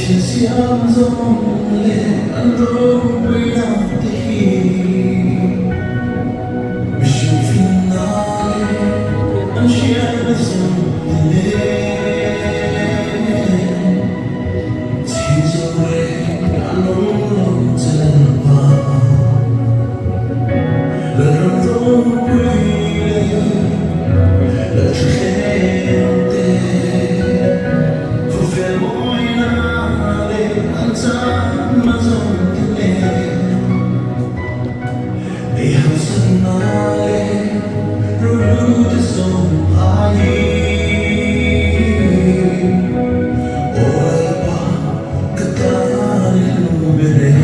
Thil siam zawng leh an ropuina te hi mihring finna leh an hriatna zawng te nen chhin zawng reng an awm lo che Lalpa. Lalram ropui leh Lalṭhutthleng te. Khawvel mawina leh an chakna zawng te nen Nei hausakna leh rohlu te zawng aiin Aw Lalpa ka tan i hlu ber e.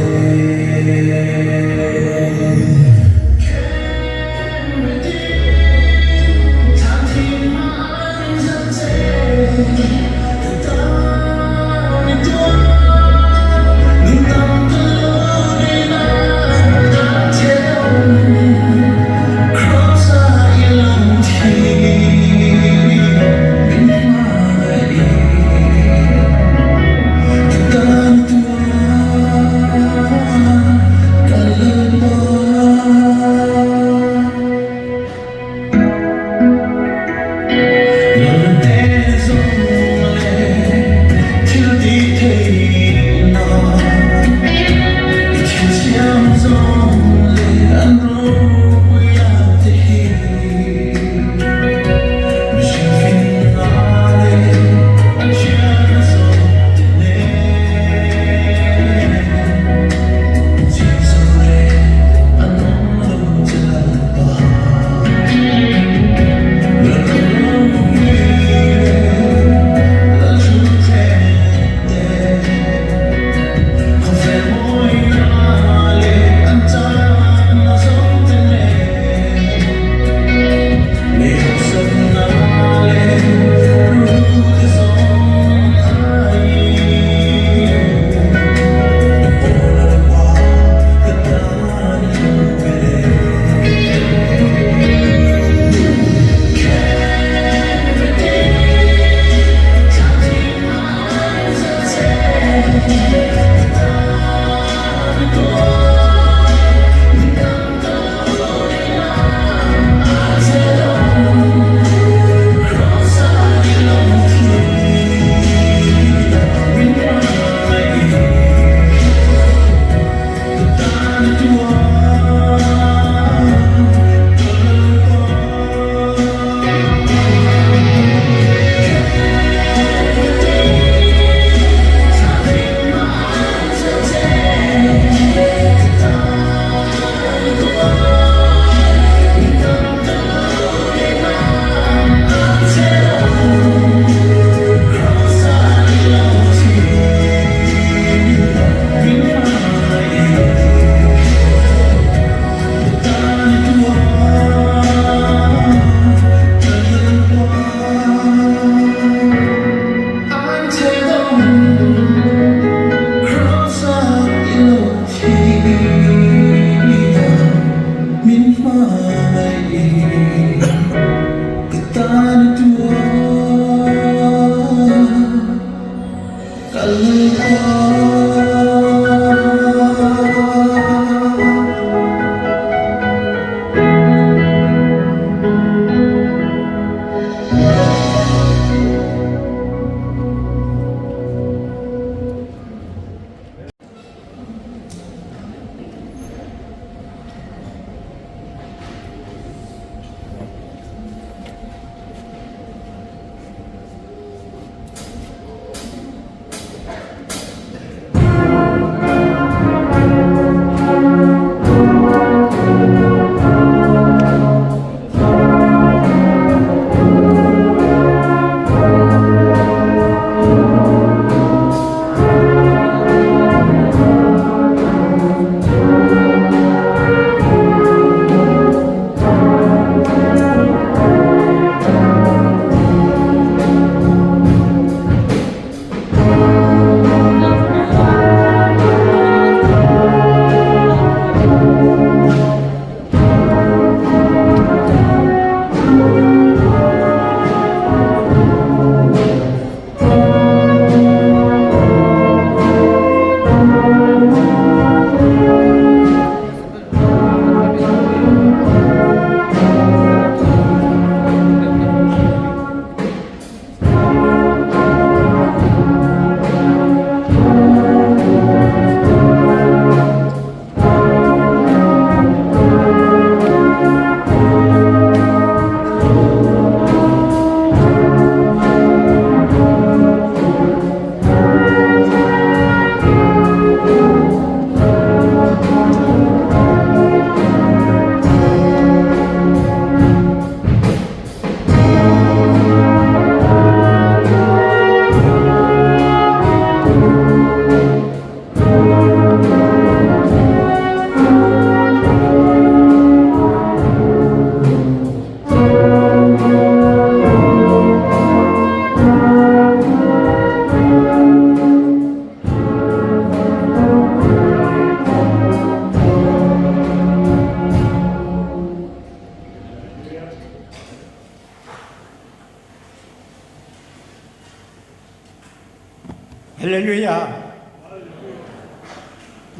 Hallelujah!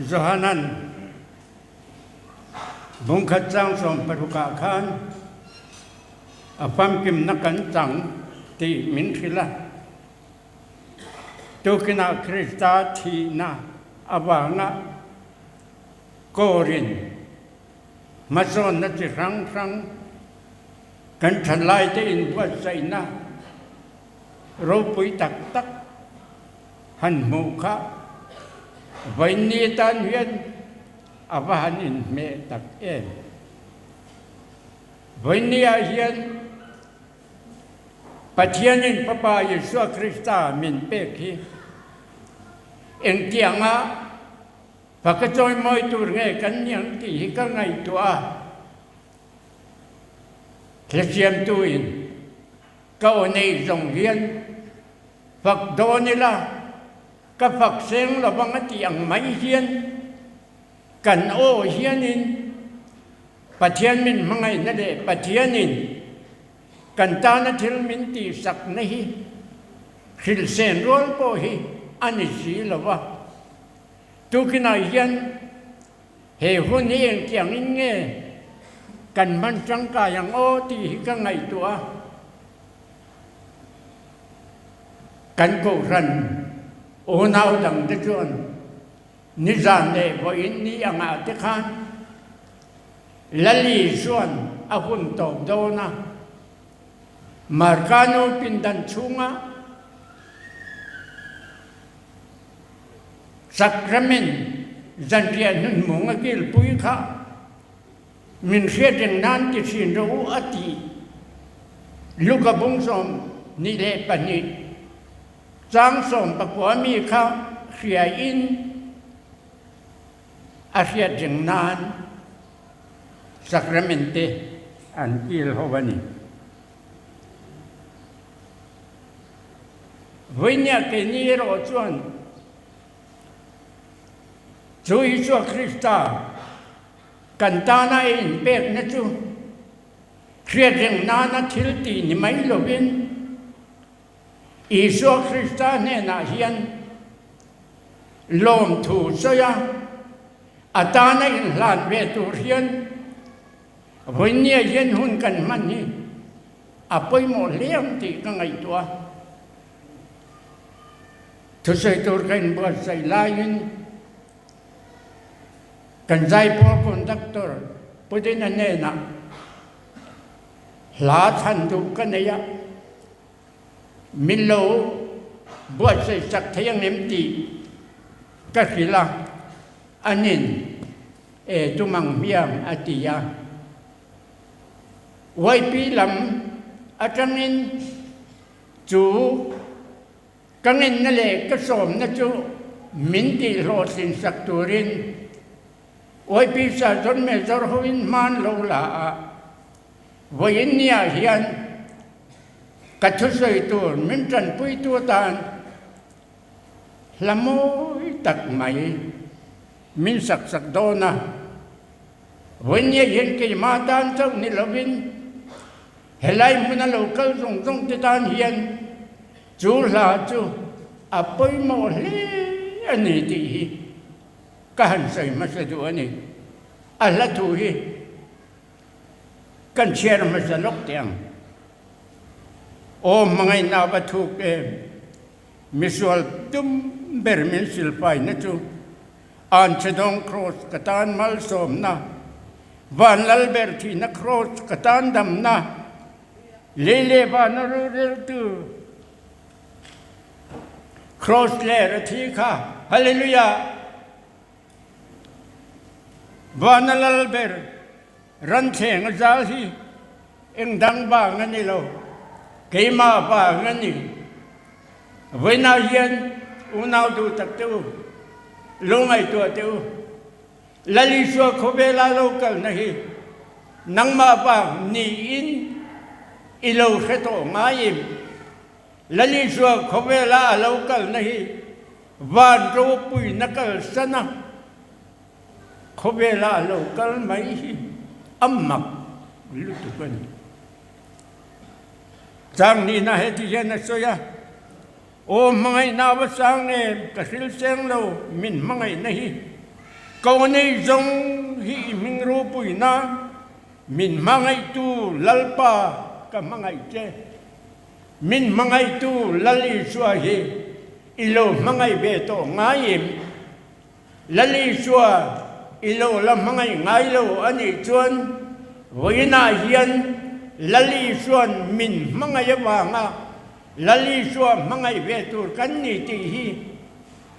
Johanan bungkhat chang sawm parukah khan a famkimnak kan cang ti min hrilh a. Tukin ah Krista thihnak a vangah kawr in hmasawnnak chi hranghrang kan ṭhalai tein buatsaihnak ropui taktak han hmuh kha voini tan hian a va han in hmeh tak em. Voini ah hian Pathian in Fapa Jesuh Krista min pek hi engtiang ah fa ka cawimawi tur nge kan niang ti hi ka ngaihtuah a. Thlasiamtu in ka aw nei zong hian fak dawn ila ka fak seng lovang a ti ang mai hian kan aw hianin Pathian min hmangaihna leh Pathianin kan tana thil min tihsakna hi hrilhsen rual pawh hi a ni si lo va. Tukinah hian he hun hi engtiangin nge kan hman tangkai ang aw tih hi ka ngaihtuah a. Kan kohhran unau dangte chuan Nizan leh vawiin ni angah te khan Lali chuan a hun tawp dawn a, Marka nu pindan chhunga Sacrament zanriah hnunmung a kilpui kha min hriat reng nan ti thin rawh u a ti. Luka bung 22. Chang 19 mi kha hriain a hriat reng nan sacrament te an kil ho a ni. Vawinia keini erawh chuan chu Isua Krista kan tana a inpekna chu hriat reng nana thil tih ni mai lovin, Isua Krista hnenah hian lawmthu sawi a, a tana inhlan ve tur hian vawinia hian hun kan hman hi a pawimawh hle ang tih ka ngaihtuah a. Thusawi tur ka inbuatsaih laiin kan zaipawl conductor Pu Dina hnenah Hla thlan duh ka nei a, min lo buatsaih sak thei ang em tih ka hrilh a, anin e tum ang hmiang a ti a. YP lam atangin chu ka ngenna leh ka sawmna chu min tihhlawhtlin sak turin YP Sergeant Major hoin hman lo la a, vawiin niah hian ka thusawi tur min tanpuitu atan hla mawi tak mai min sak sak dawn a. Vawiin niah hian keimah tan chauh ni lovin helai hmuna lo kal zawng zawng te tan hian chu hla chu a pawimawh hle a ni tih hi Ka han sawi hmasa duh a ni. A hla thu hi kan chhiar hmasa lawk teh ang. Aw hmangaihna va thuk em, misual tum ber min silfaina chu Anchhedawng Kraws ka tan malsawmna, Van Lal ber thihna Kraws ka tan damna, lei leh vana roreltu Kraws ler a thi kha. Hallelujah! Vana lal ber ranthleng a zal hi eng dang vang a ni lo, keimah vang a ni. Vawiinah hian unau duh tak te u, lo ngaihtuah teh u. Lal Isua khawvela lo kalna hi nangmah vang niin i lo hre tawh ngai em? Lal Isua khawvela a lo kalna hi van ropuina kalsana khawvela a lo kal mai hi a mak lutuk a ni. Chang nihna heti hian a sawi a. Aw hmangaihna va sang em, ka hril seng lo min hmangaihna hi. Ko nei zawng hi i hming ropuina, min hmangaihtu Lalpa ka hmangaih che. Min hmangaihtu Lal Isua hi i lo hmangaih ve tawh ngai em? Lal Isua i lo la hmangaih ngai lo a nih chuan vawiinah hian Lal Isua'n min hmangaih avanga Lal Isua hmangaih ve tur kan ni tih hi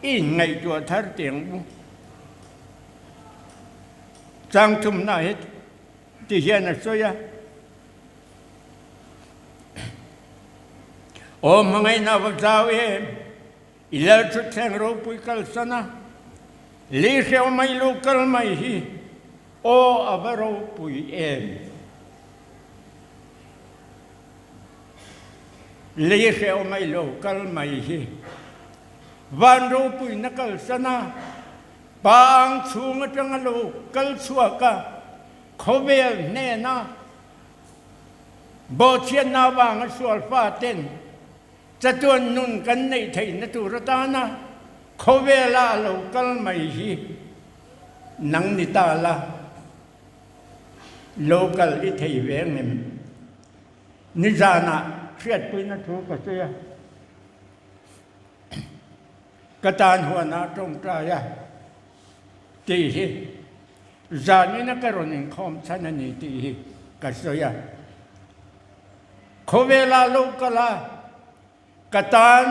i inngaihtuah thar teng u. Changthumna hi ti hian a sawi a. Aw hmangaihna va zau em! I Lalthutthleng ropui kalsan a, lei hreu mai lo kal mai hi aw a va ropui em! Lei hreu mai lo kal mai hi van ropuina kalsan a, pa ang chhung atanga lo kal chhuak a, khawvel hnena bawhchhiatna avanga sual faten Chatuan nun kan neih theihna tur atana khawvela a lo kal mai hi nang ni ta la, lo kal i thei ve ngem? Nizanah hriatpuina thu ka sawi a, ka tan huanah tawngtai a tih hi zanina ka rawn inkhawm chhan a ni tih hi ka sawi a. Khawvela lo kal a, ka tan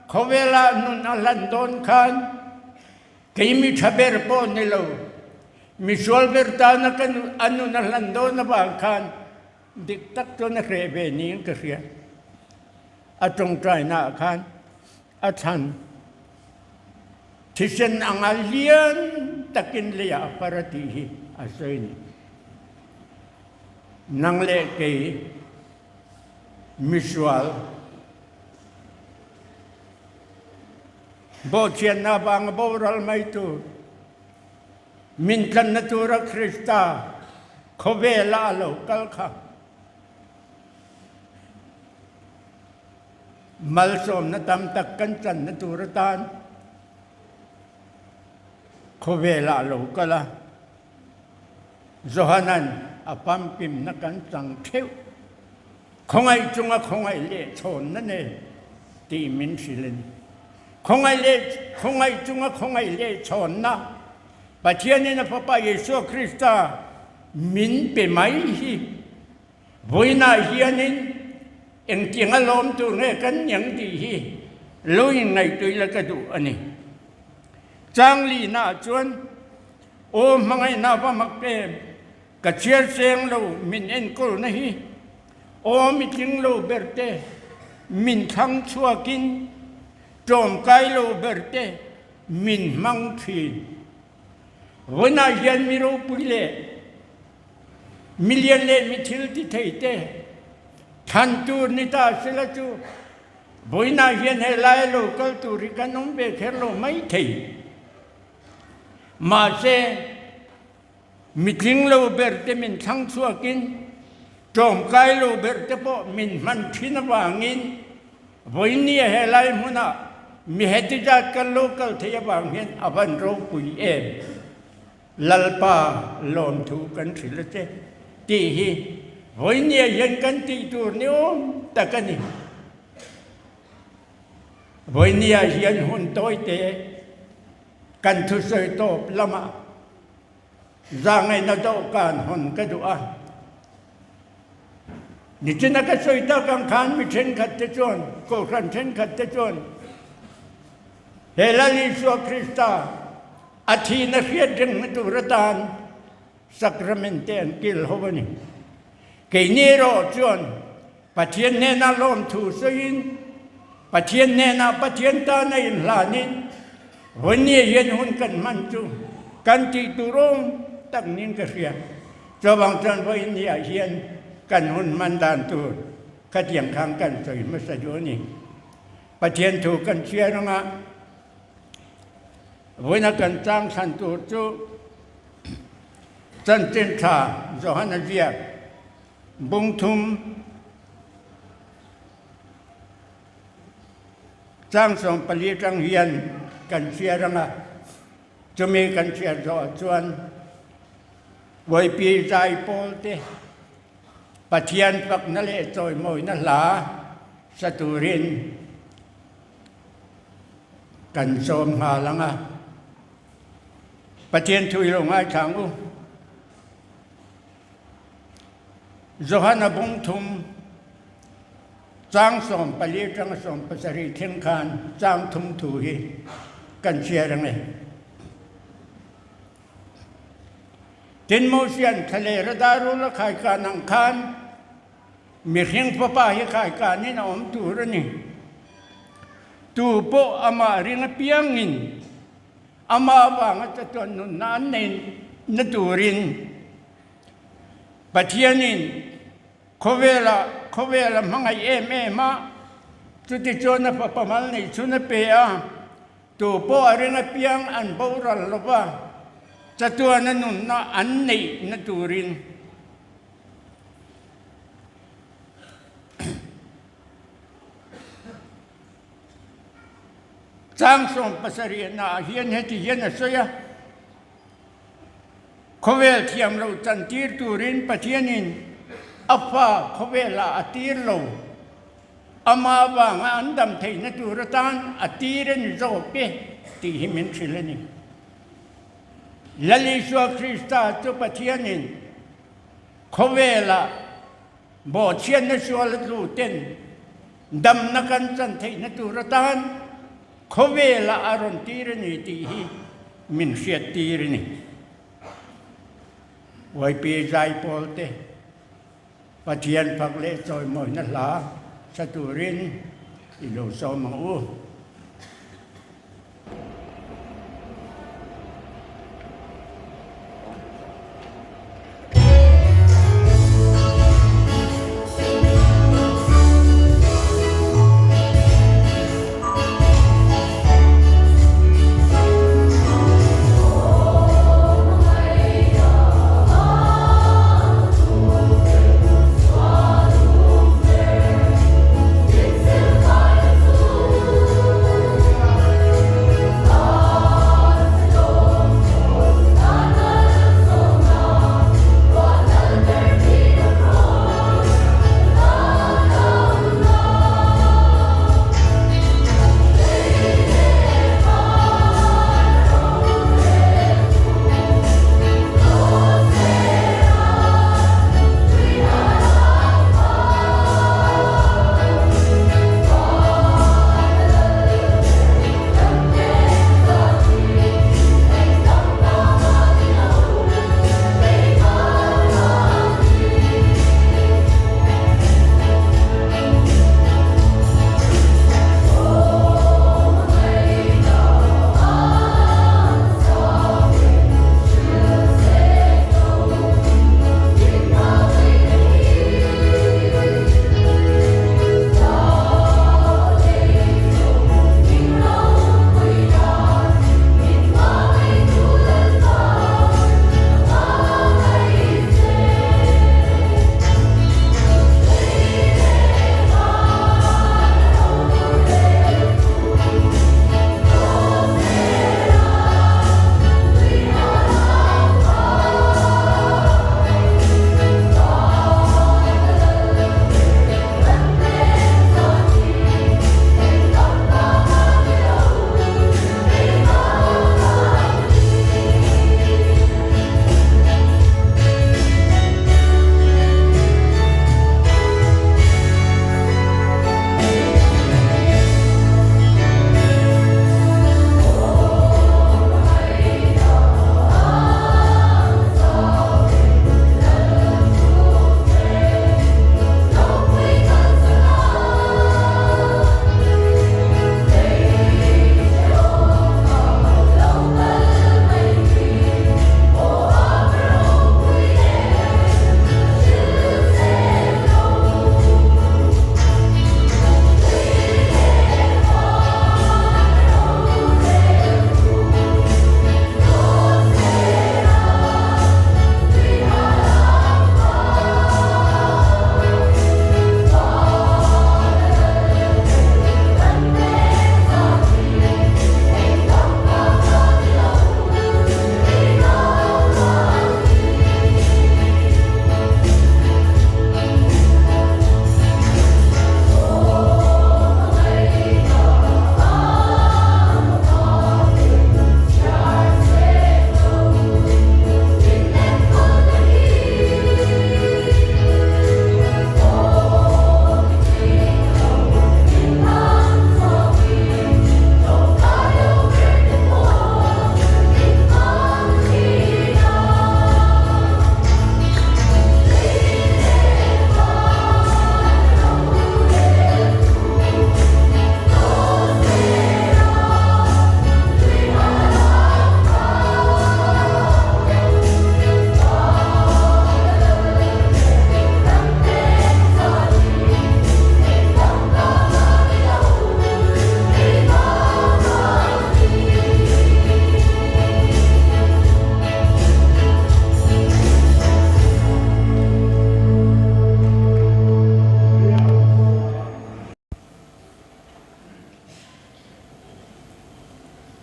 khawvela nun a hlan dawn khan kei mi tha ber pawh ni lo, mi sual ber tana ka a nun a hlan dawn avang khan dik tak chuan a hreh ve niin ka hria. A tawngtainaah khan a thlan thisen anga lian takin leiah a far a tih hi a sawi a ni. Nang leh kei misual bawhchianna vanga boral mai tur, min tlanna tura Krista khawvela a lo kal kha malsawmna tam tak kan channa tur atan khawvelah a lo kal a. Johanan a famkimna kan chang theuh. Khawngaih chunga khawngaih leh chhawnna nei tih min hrilh a ni. Khawngaih leh khawngaih chunga khawngaih leh chhawnna Pathianin a Fapa Isua Krista min pe mai hi vawiinah hianin engtiang a lawm tur nge kan niang tih hi lo inngaihtuih la ka duh a ni. Changlihnaah chuan Aw hmangaihna va mak em, ka chhiar cheng lo min enkawlna hi, aw mi tling lo ber te min thlang chhuakin tlawmkai lo ber te min hmang thin. Vawiinah hian mi ropui leh mi lian leh mi thil ti thei te thlan tur ni ta sela chu vawiinah hian helai lo kal tur hi kan awm ve kher lo maithei. Mahse, mitling lo berte min thlang chhuakin, tlawmkai lo berte pawh min hman thin avangin vawinia helai hmunah mi heti zat kan lo kal theih avang hian a van ropui em? Lalpa lawmthu kan hrilh a che tih hi vawinia hian kan tih tur ni awm tak a ni. Vawinia hian hun tawite kan thusawi tawp lamah zahngaihna dawhkan hawn ka duh a. Nichina ka sawi tak ang khan mi thenkhat te chuan, kohhran thenkhat te chuan he Lal Isua Krista a thihna hriat reng tur atan sacrament te an kil ho a ni. Keini erawh chuan Pathian hnena lawmthu sawiin, Pathian hnena Pathian tana inhlanin vawinia hian hun kan hman chu kan tih tur awm tak niin ka hria. Chuvang chuan vawinia hian kan hun hman dan tur khatiang khan kan sawi hmasa duh a ni. Pathian thu kan chhiar anga vawiina kan chang thlan tur chu Chanchin Tha Johana ziak Bung thum. Chang 14 atang hian kan chhiar ang a, chumi kan chhiar zawhah chuan Vawipi zai pawl te Pathian fakna leh chawimawina hla sa turin kan sawm nghal ang a. Pathian thu i lo ngaithla ang u. Johana bung thum chang 14 atanga 17 thleng khan chang thum thu hi kan chhiar ang e. Tin Mosian thlaler a darul a khaikan ang khan mihring fapa hi khaikanin a awm tur a ni. Tu pawh amah ring apiangin amah avanga chatuan nunna an nei na turin Pathianin khawvela khawvela hmangaih em em a, chutichuan a fapa mal neih chhun a pe a, tu pawh a ring apiang an boral lo va, chatuana nunna an neih na turin. Chang 70 naah hian heti hian a sawi a. Khawvel thiam lo chantir turin Pathianin a fa khawvelah a tir lo. Ama avanga an dam theihna tur atan a tir a ni zawk e tih hi min hrilh a ni. Lal Isua Krista chu Pathianin khawvelah bawhchhiatna sual a tlu ten damna kan chan theihna tur atan Khawvelah a rawn tir a ni tih hi min hriat tir a ni. YP Zaipawl te Pathian fak leh chawimawina hla sa turin i lo sawm ang u.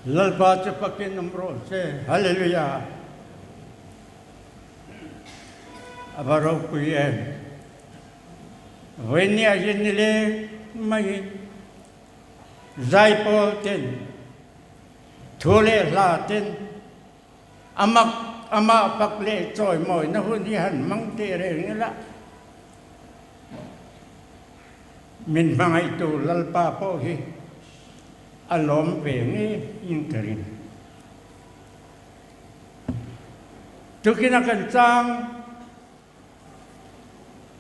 Lalpa chu fakin awm rawh se. Hallelujah! A va ropui em! Vawinia hi nileng maiin zaipawl ten, thu leh hla ten amak amah fak leh chawimawina hun hi han hmang teh reng ila, min hmangaihtu Lalpa pawh hi a lawm ve ngeiin ka ring. Tukina kan chang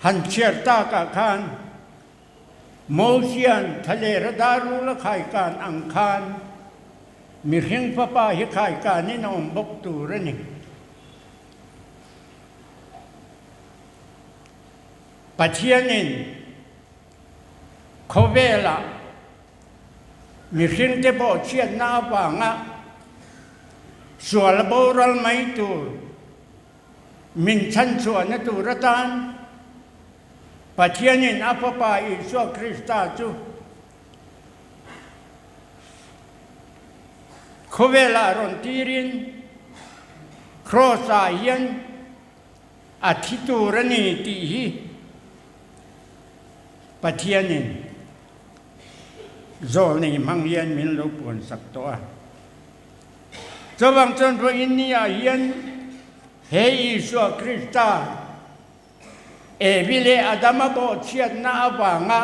han chhiar takah khan Mosian thalera darul a khaikan ang khan mihring fapa hi khaikanin a awm bawk tur a ni. Pathianin khawvelah Mihringte bawhchhiatna avanga sual boral mai tur min chhanchhuahna tur atan Pathianin a Fapa Isua Krista chu khawvelah rawn tirin Kraws-ah hian a thi tur a ni tih hi Pathianin Zawlnei hmang hian min lo puan sak tawh a. Chuvang chuan vawiin ni ah hian he Isua Krista Evi leh Adama bawhchhiatna avanga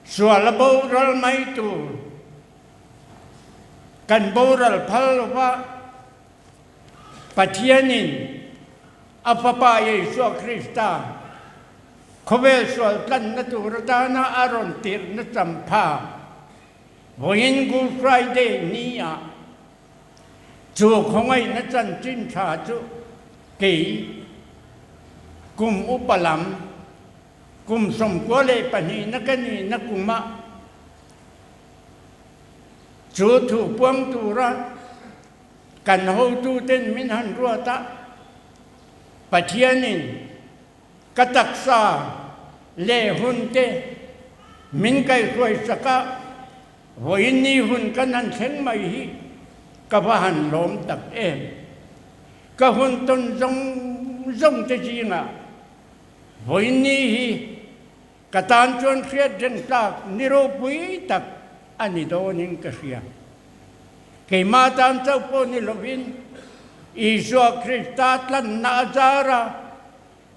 sual a boral mai tur kan boral phal lova Pathianin a Fapa Isua Krista Khawvel sual tlanna tur atana a rawn tirhna champha vawiin Good Friday ni ah chu khawngaihna chanchin tha chu kei kum upa lam kum 92 na ka nihna kumah chu thu puang tura kan hotuten min han ruat a, Pathianin Ka taksa leh hun te min kaihruai sak a, vawiin ni hun kan han thleng mai hi ka va han lawm tak em. Ka hun tawn zawng zawng te zingah vawiin ni hi ka tan chuan hriat reng tlak ni ropui tak a ni dawnin ka hria. Keimah tan chauh pawh ni lovin Isua Krista tlanna a zar a,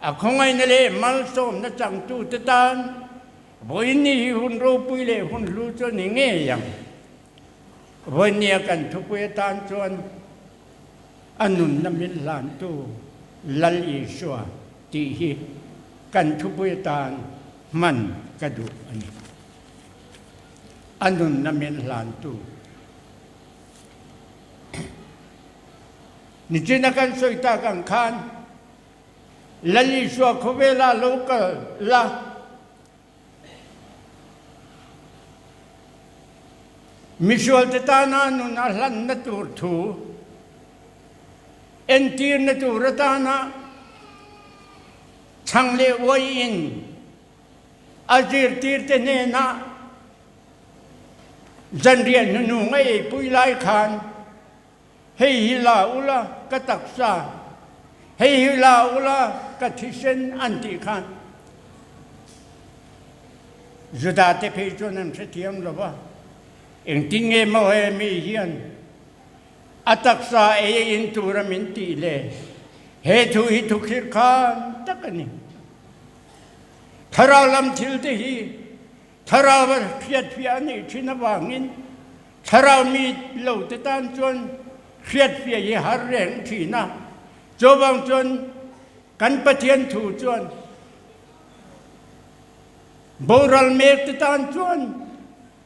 a khawngaihna leh malsawmna changtute tan vawiin ni hi hun ropui leh hun hlu chu a ni ngei ang. Vawiin nia kan thupui atan chuan a nunna min hlantu Lal Isua tih hi kan thupui atan hman ka duh a ni. A nunna min hlantu. Nichina kan sawi tak ang khan Lal Isua khawvela lo kal la. Misualte tana nun a hlanna tur thu entirna tur atana chhang leh uaiin a zirtirte hnenah zanriah hnuhnung a eipui lai khan Hei hi la ula ka taksa, hei hi la ula ka thisen an tih khan Juda te phei chuan an hrethiam lo va, engtin nge maw he mi hian a taksa ei a in tura min tih le? He thu hi thukhirh khan tak a ni. Thlarau lam thil te hi Thlarau a hriatfiah a nih thin avangin thlarau mi lo te tan chuan hriatfiah hi har reng thin a. Chuvang chuan kan Pathian thu chuan boral mek te tan chuan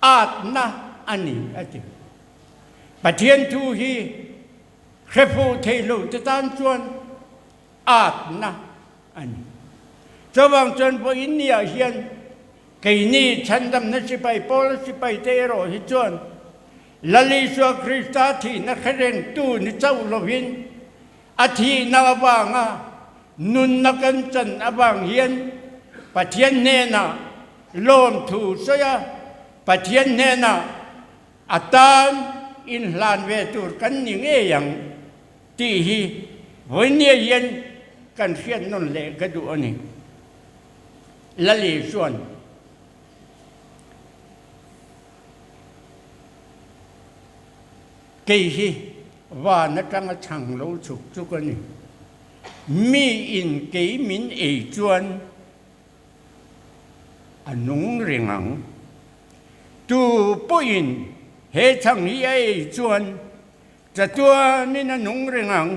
atna a ni a ti. Pathian thu hi hrefuh thei lo te tan chuan atna a ni. Chuvang chuan vawiin niah hian keini chhandamna sipai Paula sipaite erawh hi chuan Lal Isua Krista thihna hre rengtu ni chauh lovin a thihna avanga nunna kan chan avang hian Pathian hnenah lawmthu sawi a, Pathian hnenah a tan. inhlan ve tur kan ni ngei ang tih hi vawinia hian kan hriat nawn leh ka duh a ni. Lali chuan. Kei hi van atanga chhang lo chhuk chu ka ni. Mi in kei min ei chuan a nung reng ang. Tu pawhin he chhang hi a ei chuan chatuanin a nung reng ang.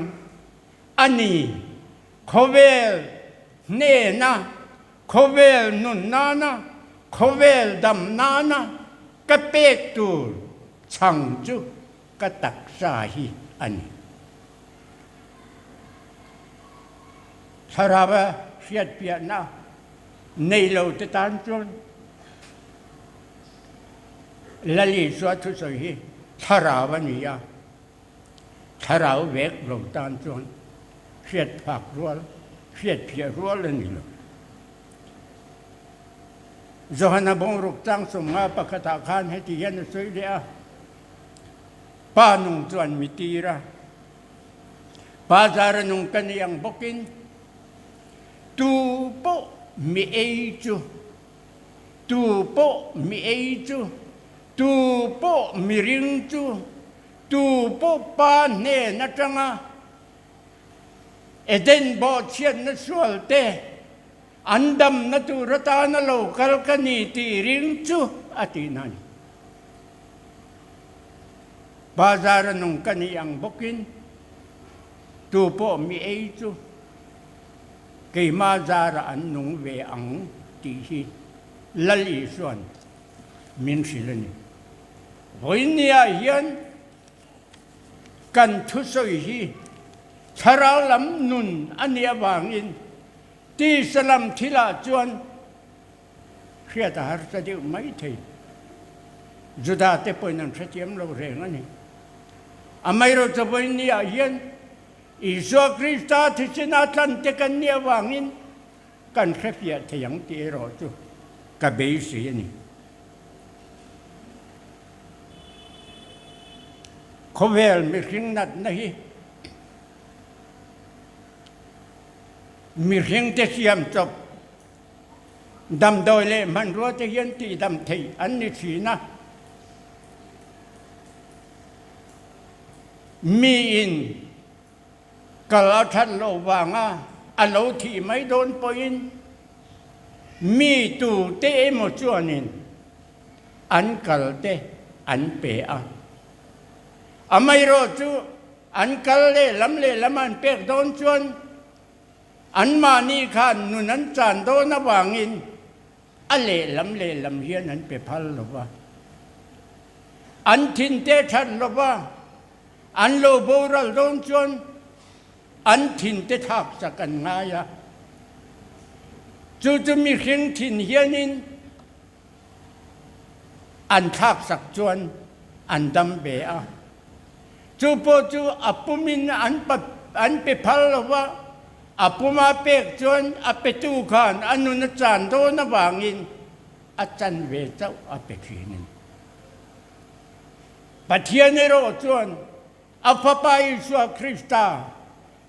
A ni, khawvel hnena Khawvel nun nana, khawvel dam nana ka pek tur chhang chu ka taksa hi a ni. Thlarau hriatpiahna nei lo te tan chuan Lal Isua thusawi hi thlarau a ni a, Thlarau vek lo tan chuan hriat phak rual, hriat phiah rual a ni lo. Johana Bungruk Tlangchunga pakhatah khan heti hian a sawi leh a, Pa nung chuan mi tir a, Pa zara nung ka ni ang bawkin tu pawh mi ei chu, tu pawh mi ei chu, tu pawh mi ring chu, Tu pawh pa hnen atanga Eden bawhchhiatna sual te an damna tur atana lo kal ka ni tih ring chu a tihna a ni. Bazar a nung ka nih ang bawkin tu pawh mi ei chu keimah zarah an nung ve ang tih hi Lal Isua'n min hrilh a ni. Vawinia hian kan thusawi hi thlarau lam nun a nih avangin tisa lam thilah chuan hriat a harsa deuh mai thei. Juda te pawhin an hrethiam lo reng a ni. Amaherawhchu vawinia hian Isua Krista thisena tlante kan nih avangin Kan hrefiah thei ang tih erawh chu ka beisei a ni. Khawvel mihring natna hi mihringte siam chawp damdawi leh hmanrua te hian tihdam theih an ni thin a. Miin Kal a that loh vanga a lo thih mai dawn pawhin mi tute emaw chuanin an kalte an pe a. Amaherawhchu an kal lehlam lehlam an pek dawn chuan anmahni khan nun an chan dawn avangin a lehlam lehlam hian an pe phal lo va. An thinte that lo va. An lo boral dawn chuan an thin te thlak sak an ngai a. Chu chu mihring thin hianin an thlak sak chuan an dam ve a. Chu pawh chu a pumin an an pe phal lo va, a puma pek chuan a petu khan a nun a chan dawn avangin a chan ve chauh a pe thin a ni. Pathian erawh chuan a Fapa Isua Krista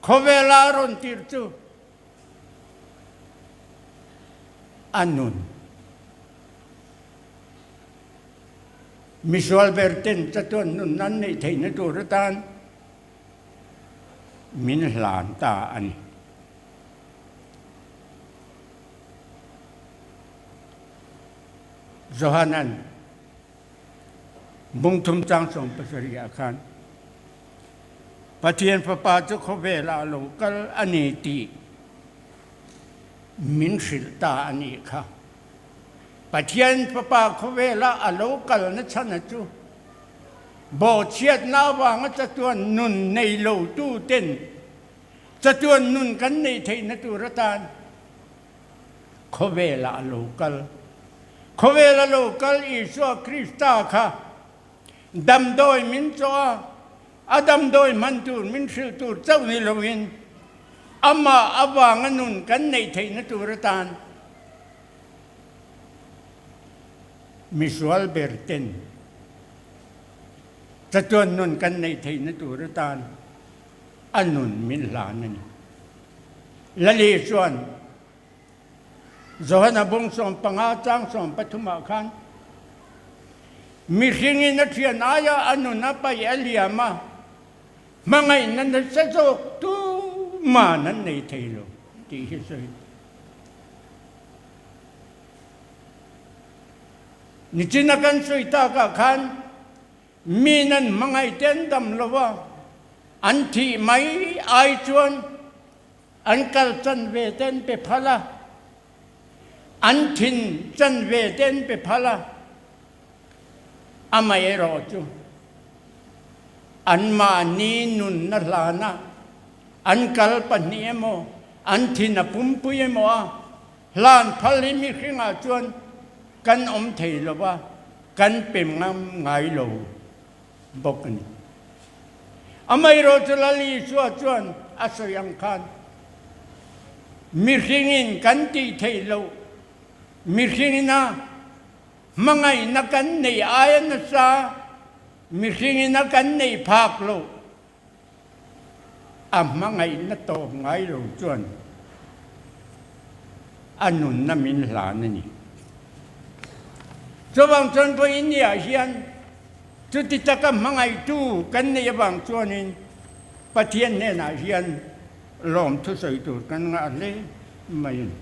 khawvela a rawn tir chu a nun. Misual ber ten chatuan nun an neih theihna tur atan min hlan ta a ni. Johanan Bungthum chang 70 ah khan Pathian Fapa chu khawvel ah lo kal a ni tih min hrilh ta a nih kha. Pathian Fapa khawvel ah a lo kal na chhan a chu bawhchhiatna avanga chatuan nun nei lo tu ten chatuan nun kan neih theihna tur atan Khawvel ah a lo kal. Khawvel a lo kal Isua Krista kha damdawi min chawh a, a damdawi hman tur min hrilh tur chauh ni loin amah avanga nun kan neih theihna tur atan misual ber ten. Chatuan nun kan neih theihna tur atan a nun min hlan a ni. Lali chuan Johana bung 15 chang 13 ah khan mihringin a thian aia a nun a paih a liam a, hmangaihna nasa zawk tuman an nei thei lo tih hi sawi. Nichina kan sawi takah khan mi nan hmangaih te an dam lo a, an thih mai ai chuan an kal chanve te an pe phal a, an thin chanve te an pe phal a, amaherawh chu anmahni nunna hlana an kal pahnih emaw, an thin a pumpui emaw a Hlan phal hi mihringah chuan kan awm thei lo va, kan pe ngam ngai lo bawk a ni. Amaherawhchu Lal Isua chuan a sawi ang khan, Mihringin kan tih theih loh, mihringina hmangaihna kan neih aia nasa, mihringina kan neih phak loh, A hmangaihna tawp ngai lo chuan a nunna min hlan a ni. Chuvang chuan vawiin niah hian chuti taka hmangaihtu kan neih avang chuanin Pathian hnenah hian lawmthu sawi tur kan ngah hle mai a ni.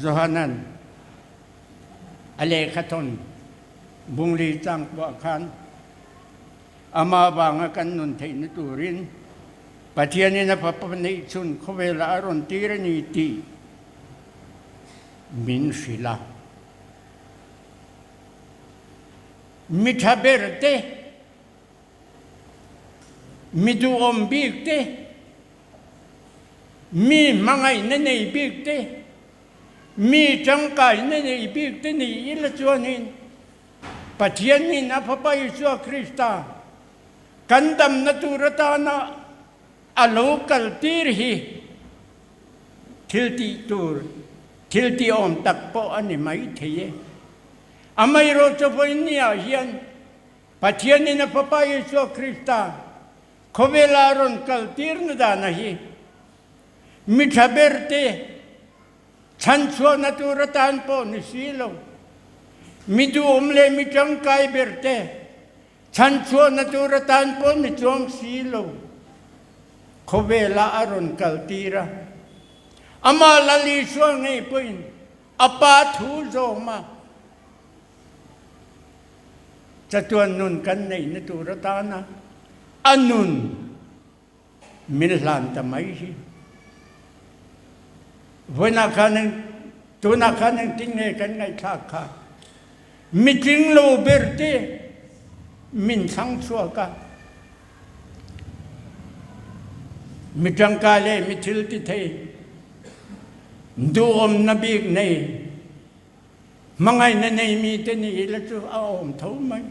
Johanan a lehkhathawn Bungli chang pawh khan amah vanga kan nun theihna turin Pathianin a Fapa neih chhun khawvelah a rawn tir a ni tih min hrilh a. Mi tha ber te, mi duhawm bik te, mi hmangaihna nei bik te, Mi tangkaina nei bik te ni ila chuanin Pathianin a Fapa Isua Krista kan damna tur atana a lo kal tir hi thil tih tur, thil tih awm tak pawh a ni mai thei e. Amaherawhchu vawiin niah hian Pathianin a Fapa Isua Krista khawvela a rawn kal tirna dana hi Mi tha ber te chhanchhuahna tur atan pawh ni si lo, mi duhawm leh mi tangkai ber te chhanchhuahna tur atan pawh ni chuang si lo, khawvelah a rawn kaltir a. Amah Lal Isua ngei pawhin a Pa thu zawm a, chatuan nun kan neihna tur atana a nun Min hlan ta mai hi. Vawiinah khan eng, tunah khan engtin nge kan ngaihthlak kha? Mitling lo ber te min thlang chhuak a, mi tangkai leh mi thil ti thei, duhawmna bik nei, hmangaihna nei mi te ni ila chu a awm tho mai.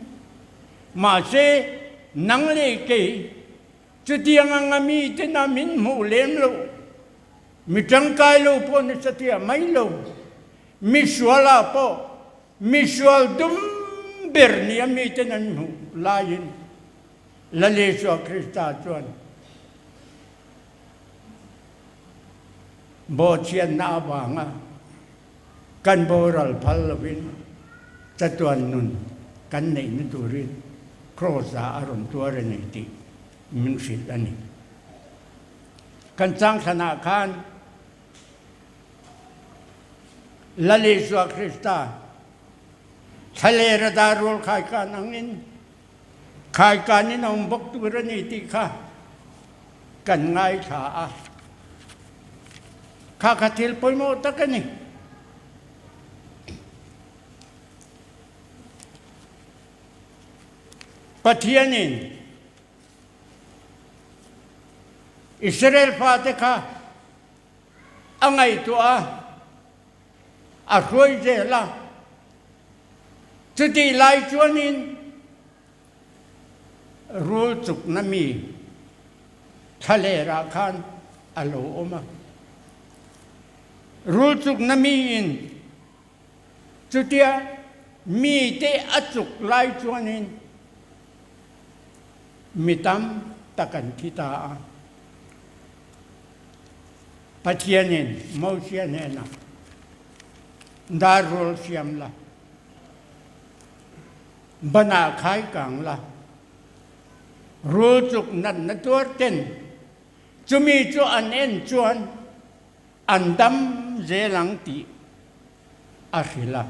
Mahse, nang leh kei Chutiang anga miten a min hmuh lem loh, mi tangkai lo pawh ni satliah mai lo, mi sualah pawh mi sual dum ber nia miten an hmuh laiin Lal Isua Krista chuan bawhchhiatna avanga kan boral phal lovin chatuan nun kan neihna turin Kraws-ah a rawn tuar a ni tih min hrilh a ni. Kan changthlanah khan Lal Isua Krista thlalera dar rual khaikan angin khaikanin a awm bawk tur a ni tih kha kan ngaithla a. Kha kha thil pawimawh tak a ni. Pathianin Israel fate kha a ngaihtuah a, a hruai zel a. Chutih lai chuanin rul chukna mi thlalerah khan a lo awm a. Rul chukna miin chutia. mite a chuk lai chuanin mi tam tak an thi ta a. Pathianin Mosia hnenah, Dar rul siam la, banah khai kang la, rul chuk natna tuar ten chumi chu an en chuan an dam zel ang tih a hrilh a.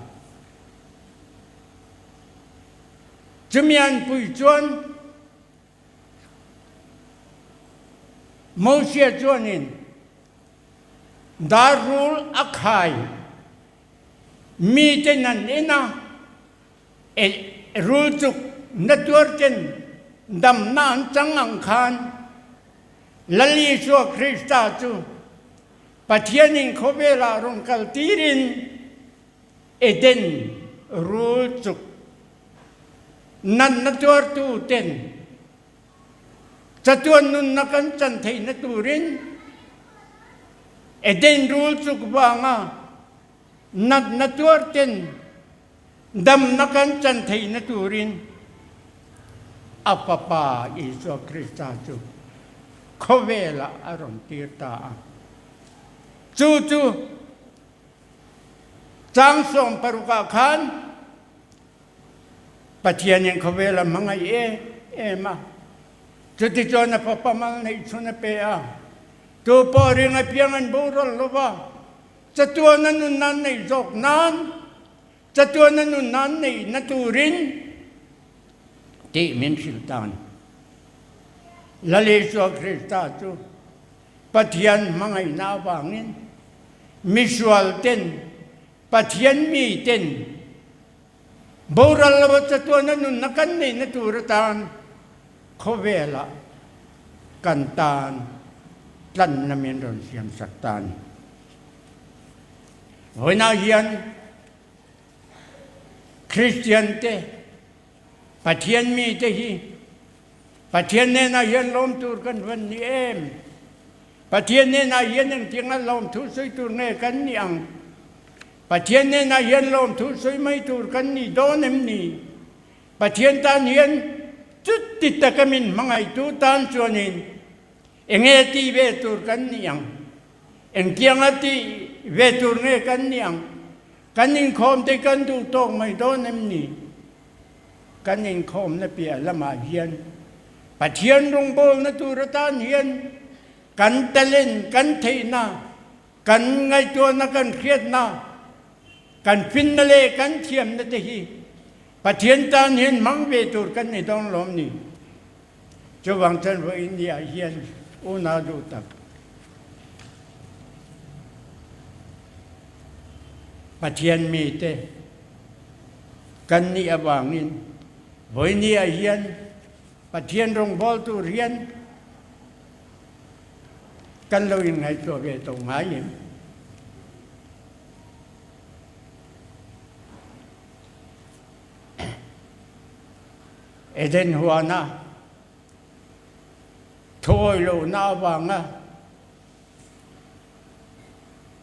Chumi an pui chuan Mosia chuanin dar rul a khai miten an en a, rul chuk na tuar ten damna an chang ang khan Lal Isua Krista chu Pathianin khawvelah rawn kal tirin Eden rul chuk natna tuartu ten chatuan nunna kan chan theihna turin Eden rul chuk vanga natna tuar ten damna kan chan theihna turin a Fapa Isua Krista chu khawvelah a rawn tir ta a. Chu chu Chang 16 ah khan Pathianin khawvel a hmangaih em em a, chutichuan a fapa mal neih chhun a pe a, tu pawh ring apiang an boral lo va, chatuana nun nan neih zawk nan, chatuana nun nan neihna turin tih min hrilh tan. Lal Isua Krista chu Pathian hmangaihna avangin misual ten, Pathian mi ten boral lova chatuana nunna kan neihna tur atan khawvelah kan tan tlanna min rawn siamsak ta a ni. Vawiinah hian Kristian te, Pathian mi te hi Pathian hnenah hian lawm tur kan van ni em? Pathian hnenah hian engtianga lawm thu sawi tur nge kan ni ang? Pathian hnenah hian lawm thu sawi mai tur kan ni dawn em ni? Pathian tan hian chuti taka min hmangaihtu tan chuanin enge tih ve tur kan ni ang? Engtianga tih ve tur nge kan ni ang? Kan inkhawm te kan duh tawk mai dawn em ni? Kan inkhawmna piah lamah hian Pathian rawngbawlna tur atan hian kan talent, kan theihna, kan ngaihtuahna, kan hriatna, kan finna leh kan thiamna te hi Pathian tan hian hmang ve tur kan ni dawn lawm ni? Chuvang chuan vawiin niah hian unau duh tak Pathian mite kan nih avangin vawiin niah hian Pathian rawngbâwl tur hian kan lo inngaihtuah ve tawh ngai em? Eden huana thuawi lohna avanga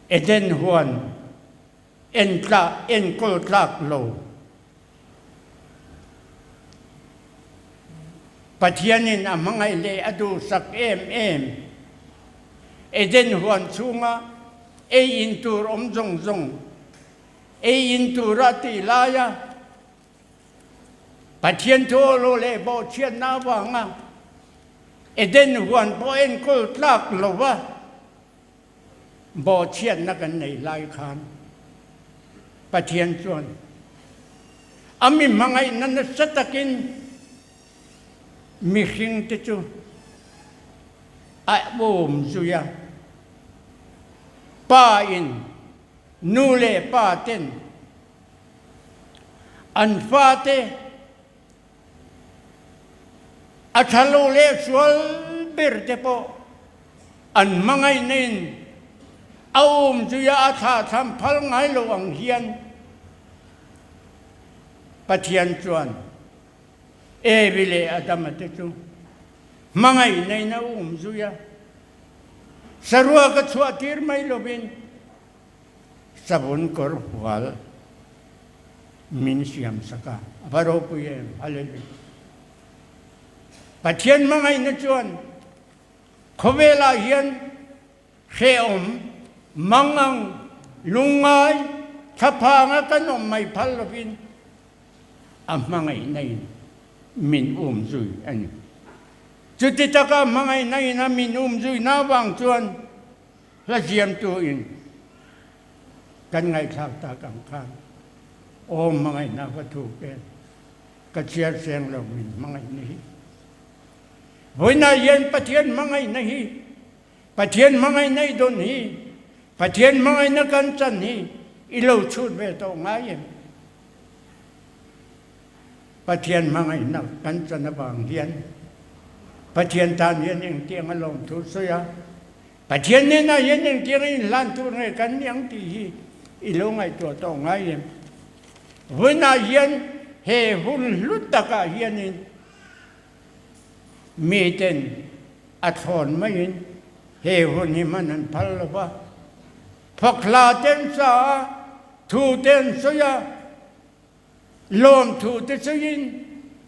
Eden huan enkawl tlak lo Pathianin a hmangaih leh a duhsak em em. Eden huan chhunga ei in tur awm zawng zawng ei in tura tih laia Pathian thu awlawh leh bawhchhiatna avanga Eden huan pawh enkawl tlak lova bawhchhiatna kan nei lai khan Pathian chuan a mi hmangaihna nasa takin mihringte chu a awm zui a. Pa in nu leh pa ten An fate a tha lo leh sual ber te pawh an hmangaihna in a awm zuia a thlahthlam phal ngai lo ang hian Pathian chuan Evi leh Adama te chu hmangaihna in a awm zuia saruak a chhuah tir mai lovin Savun kawr hual. min siam sak a, a va ropui em! Hallelujah! Pathian hmangaihna chuan khawvelah hian hrehawm, mangang, lungngai, thlaphanga kan awm mai phal lovin a hmangaihna in min um zui a ni. Chuti taka hmangaihna in a min um zui na vang chuan hla ziamtu in kan ngaihthlak tak ang khan aw hmangaihna va thuk em, ka chhiar seng lo min hmangaihna hi. Vawiinah hian Pathian hmangaihna hi, Pathian hmangaihna i dawn hi, Pathian hmangaihna kan chan hi i lo chhut ve tawh ngai em? Pathian hmangaihna kan chan avang hian Pathian tan hian engtiang a lawmthu sawi a, Pathian hnenah hian engtiang a inhlan tur nge kan ni ang tih hi i lo ngaihtuah tawh ngai em? Vawiinah hian he hun hlu takah hianin miten a thlawn maiin he hun hi hman an phal lo va, phawkhla te an sa a, thu te an sawi a, lawmthu te sawiin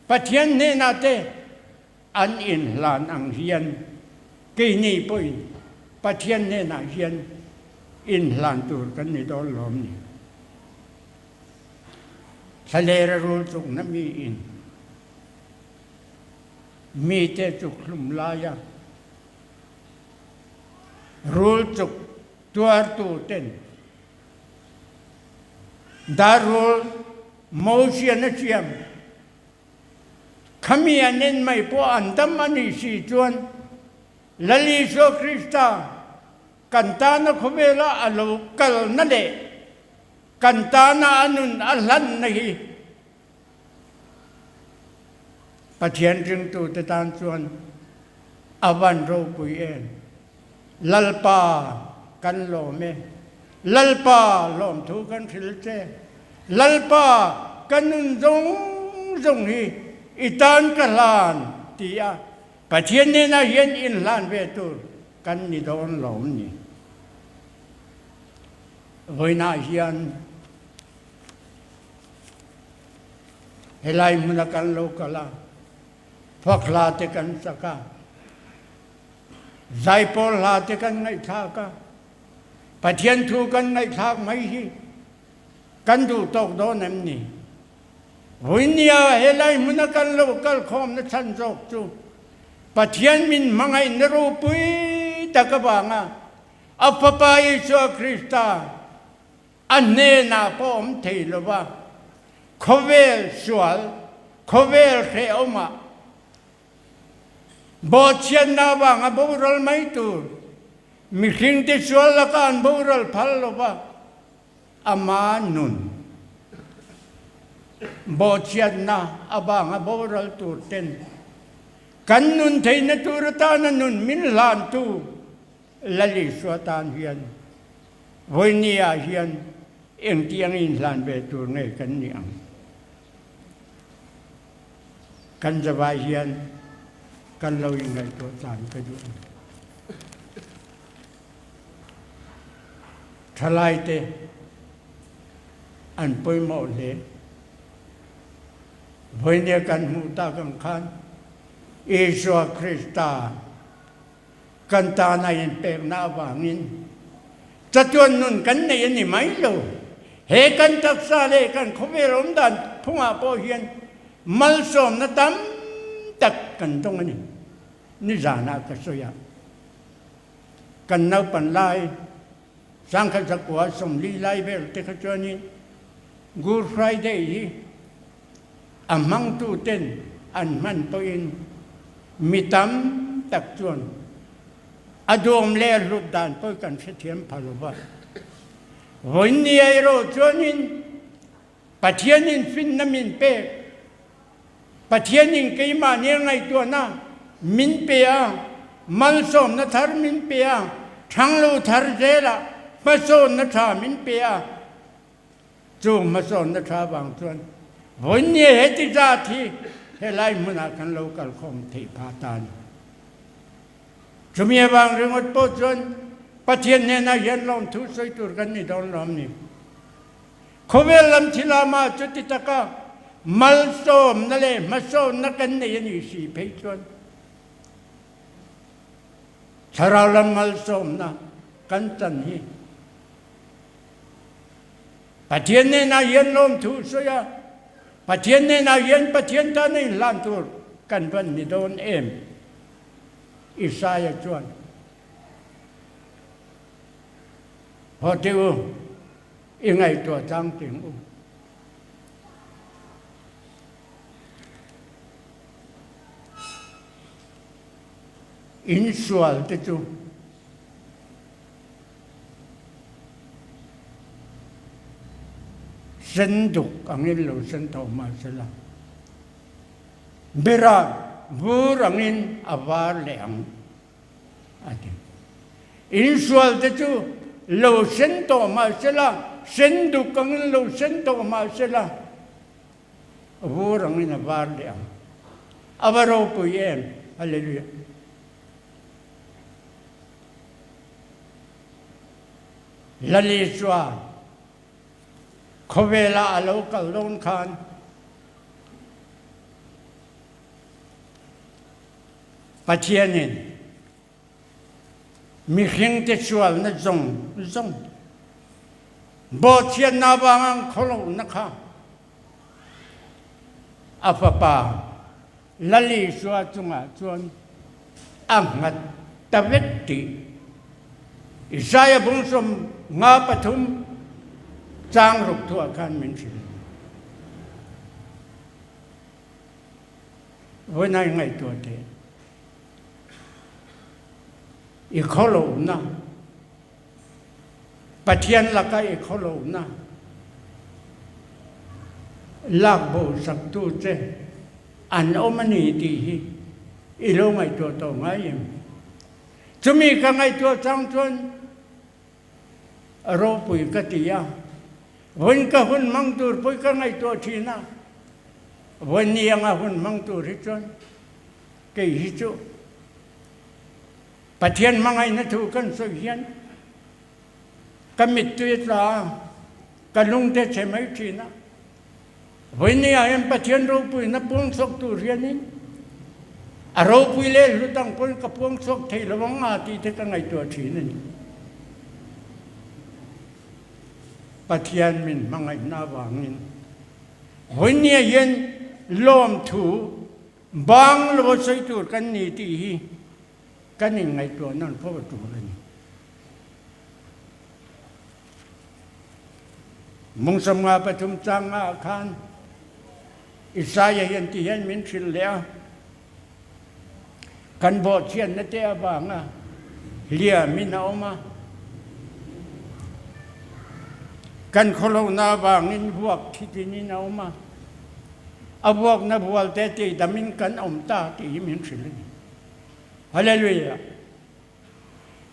Pathian hnenah te an inhlan ang hian keini pawhin Pathian hnenah hian inhlan tur kan ni dawn lawm ni. Thlalera rul chukna miin mite chuk hlum laia rul chuk tuartu ten Darul Mosian a siam. Khami an en mai pawh an dam a nih si chuan Lal Isua Krista kan tana khawvela a lo kalna leh kan tana a nun a hlanna hi Pathian ringtute tan chuan a van ropui em. Lalpa kan lawm e. Lalpa lawmthu kan hrilh che. Lalpa ka nun zawng zawng hi i tan ka hlan ti a Pathian hnenah hian inhlan ve tur kan ni dawn lawm ni. Vawiinah hian helai hmuna kan lo kal a, fakhla te kan sak a, Zaipawl hla te kan ngaihthlak a, Pathian thu kan ngaihthlak mai hi kan duh tawk dawn em ni? Vawinia helai hmuna kan lo kal khawmna chhan zawk chu Pathian min hmangaihna ropui tak avanga a Fapa Isua Krista a hnenah pawh awm thei lova khawvel sual, khawvel hrehawmah Bawhchhiatna avanga boral mai tur mihringte sual laka an boral phal lo va, ama nun bawhchhiatna avanga boral tur ten kan nun theihna tur atana nun min hlantu Lal Isua tan hian vawinia hian engtiang inhlan ve tur nge kan nih ang? Kan zavai hian kan lo inngaihtuah tlan ka duh a ni. Thalaite an pawimawh hle. Vawinia kan hmuh tak ang khan Isua Krista Kan tana inpekna avangin chatuan nun kan nei a ni mai lo. He kan taksa leh kan khawvel awm dan phungah pawh hian malsawmna tam tak kan dawng a ni. Nizanah ka sawi a, kan naupan lai sangkhat zakua 40 lai vel te kha chuanin Good Friday hi A hmangtuten an hman pawhin mi tam tak chuan a duam leh a hlut dan pawh kan hrethiam pha lo va. Vawiin ni erawh chuanin Pathianin finna min pek, Pathianin keimahni a ngaihtuahna min pe a, malsawmna thar min pe a, thanglo thar zelah hmasawnna tha min pe a, Chung hmasawnna tha vang chuan vawinia heti zat hi helai hmunah kan lo kalkhawm theih phah ta a ni. Chumi avang ringawt pawh chuan Pathian hnenah hian lawmthu sawi tur kan ni dawn lawm ni. Khawvel lam thil ama chuti taka malsawmna leh hmasawnna kan nei a nih si phei chuan thlarau lam malsawmna kan chan hi Pathian hnenah hian lawmthu sawi a, Pathian hnenah hian Pathian tan a inhlan tur kan van ni dawn em? Isaia chuan, Haw teh u, i ngaihtuah tlang teng u. Insual te chu Sen duk angin lo sen tawh mahsela, bera vur angin a var leh ang, a ti. Insual te chu lo sen tawh mahsela, sen duk angin lo sen tawh mahsela, vur angin a var leh ang. A va ropui em! Hallelujah! Lalisua khawvela a lo kal dawn khan Pathianin mihringte sualna zawng zawng bawhchhiatna avanga an khawlohna kha a fapa Lal Isua chungah chuan a nghat ta vek tih Isaiah bung 53 chang ruk thuah khan min hrilh. Vawiin ngaihtuah teh. I khawlohna, Pathian laka i khawlohna lak bo saktu che an awm a ni tih hi i lo ngaihtuah tawh ngai em? Chumi ka ngaihtuah chang chuan ropui ka ti a, vawiin ka hun hmang tur pawh ka ngaihtuah thin a, vawiin ni anga hun hmang tur hi chuan kei hi chu Pathian hmangaihna thu kan sawi hian ka mittui a tla a, ka lungte chhe mai thin a. Vawinia hian Pathian ropuina puang chhuak tur hianin a ropui leh hlut ang pawhin ka puang chhuak thei lo ang a tih te ka ngaihtuah thin a ni. Pathian min hmangaihna avangin vawinia hian lawmthu bang lo sawi tur kan ni tih hi kan inngaihtuah nawn fo a tul a ni. Mung 53 chang ah khan Isaiah hian ti hian min hrilh leh a, Kan bawhchhiatna te avanga hliamin a awm a, kan khawlohna avangin vuak thitinin a awm a, a vuakna vualte tihdamin kan awm ta tih hi min hrilh a ni. Hallelujah!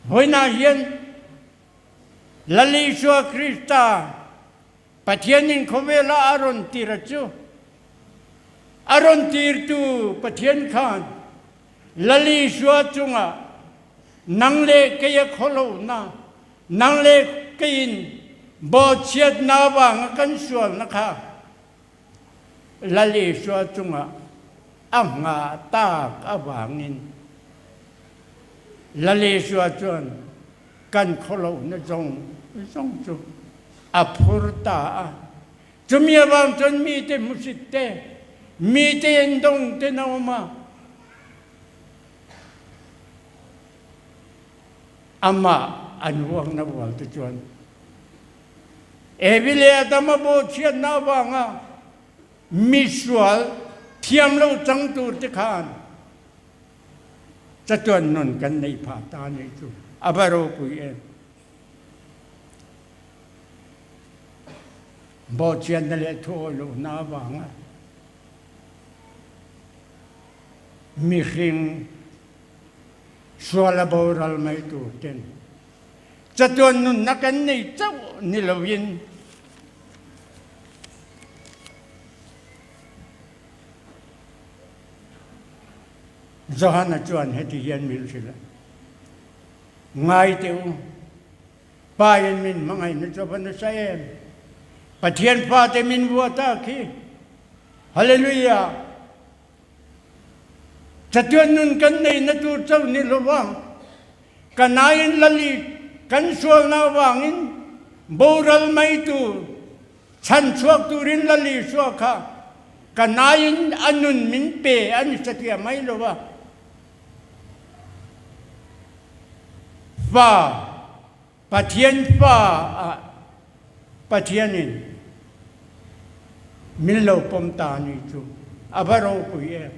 Vawiinah hian Lal Isua Krista, Pathianin khawvela a rawn tir a chu, a rawn tirtu Pathian khan Lal Isua chungah nang leh kei a khawlohna, nang leh keiin bawhchhiatna avanga kan sualna kha Lal Isua chungah a nghah tak avangin Lal Isua chuan kan khawlohna zawng zawng chu a phur ta a. Chumi avang chuan mite hmusit te, mite endawng ten a awm a. Amah an vuakna vual te chuan Evi leh Adama bawhchhiatna avanga misual thiam lo chang tur te khan chatuan nun kan neih phah ta anih chu a va ropui em. Bawhchhiatna leh thuawih lohna avanga mihring sual a boral mai tur ten Chatuan nunna kan nei chauh ni loin Johana chuan heti hian min hrilh a, Ngai teh u, Pa in min hmangaihna chu a va nasa em? Pathian fate min vuah ta khi. Hallelujah! Chatuan nun kan neihna tur chauh ni lo va, kan aiin lali kan sualna avangin boral mai tur chhan chhuak turin lali suah kha kan aiin a nun min pe a ni satliah mai lo va. Fa Pathian fa ah Pathianin min lo pawm ta ni chu a va ropui em.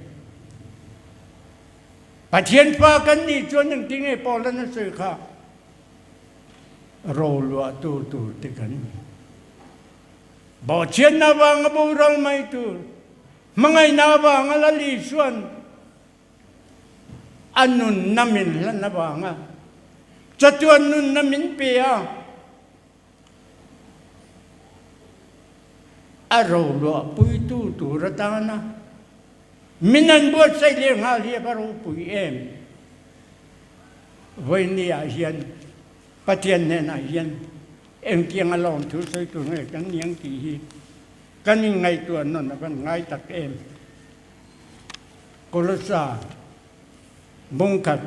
Pathian fa kan nih chuan engtin nge Paulan a sawi kha? Roluahtu tur te kan ni. Bawhchhiatna avanga boral mai tur, hmangaihna avanga Lal Isuan A nunna min hlan avanga chatuan nunna min pe a, a roluahpuitu tur atana min an buatsaih leh nghal hi a va ropui em? Vawinia hian Pathian hnenah hian engtiang a lawmthu sawi tur nge kan ni ang tih hi kan inngaihtuah nawn a van ngai tak em? Kolosa bungkhat